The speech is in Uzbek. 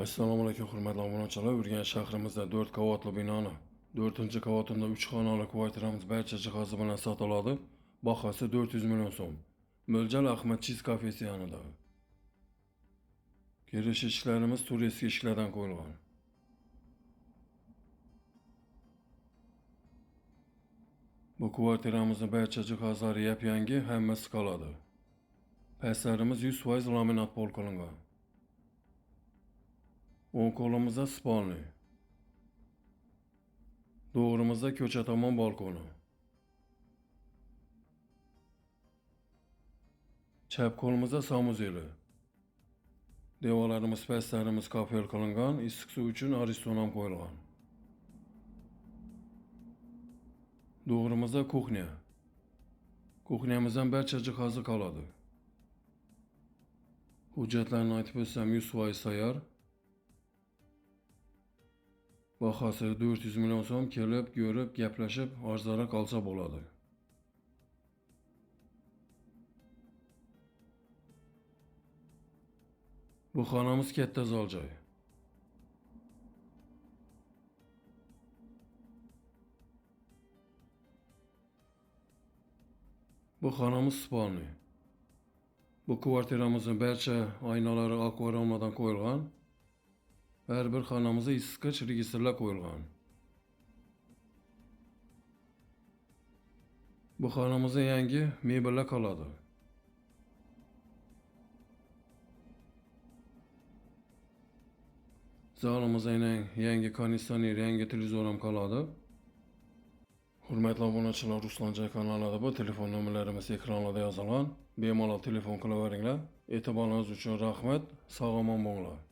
Assalomu alaykum hurmatli obunachilar. Urganch shahrimizda 4 qavatli binoni 4-qavatida 3 xonali kvartiramiz barcha jihozi bilan sotiladi. Bahosi 400 million so'm. Mo'ljal Ahmad Cheese kafesi yanida. Kirish eshiklarimiz turistik eshiklardan qo'yilgan. Bu kvartiramizning barcha jihozlari yap-yangi, hammasi qoladi. Pastlarimiz 100% laminat pol qilingan. O'ng qo'limizda spalni. To'g'rimizda ko'cha tomon balkoni. Chap qo'limizda samuzeli. Devorlarimiz, pastlarimiz kafel qilingan, issiq suv uchun ariston ham qo'yilgan. To'g'rimizda kuxnya. Kuxnyamizdan barcha jihozi qoladi. Hujjatlarni aytib o'tsam 100% tayyor. Bahosi 400 million so'm, kelib, ko'rib, gaplashib, arzonroq olsa bo'ladi. Bu xonamiz katta zal joy. Bu xonamiz spalni. Bu kvartiramizning barcha oynalari akvariumlardan qo'yilgan. Har bir xonamizda isitgich registrlar qo'yilgan. Bu xonamizda yangi mebellar qoladi. Zalimizda yangi konditsioner, yangi televizor ham qoladi. Hurmatli obunachilar, Ruslan kanalida bu telefon nomerlarimiz ekranlarda yozilgan. Bemalol telefon qilaveringlar. E'tiboringiz uchun rahmat. Sog' omon bo'linglar.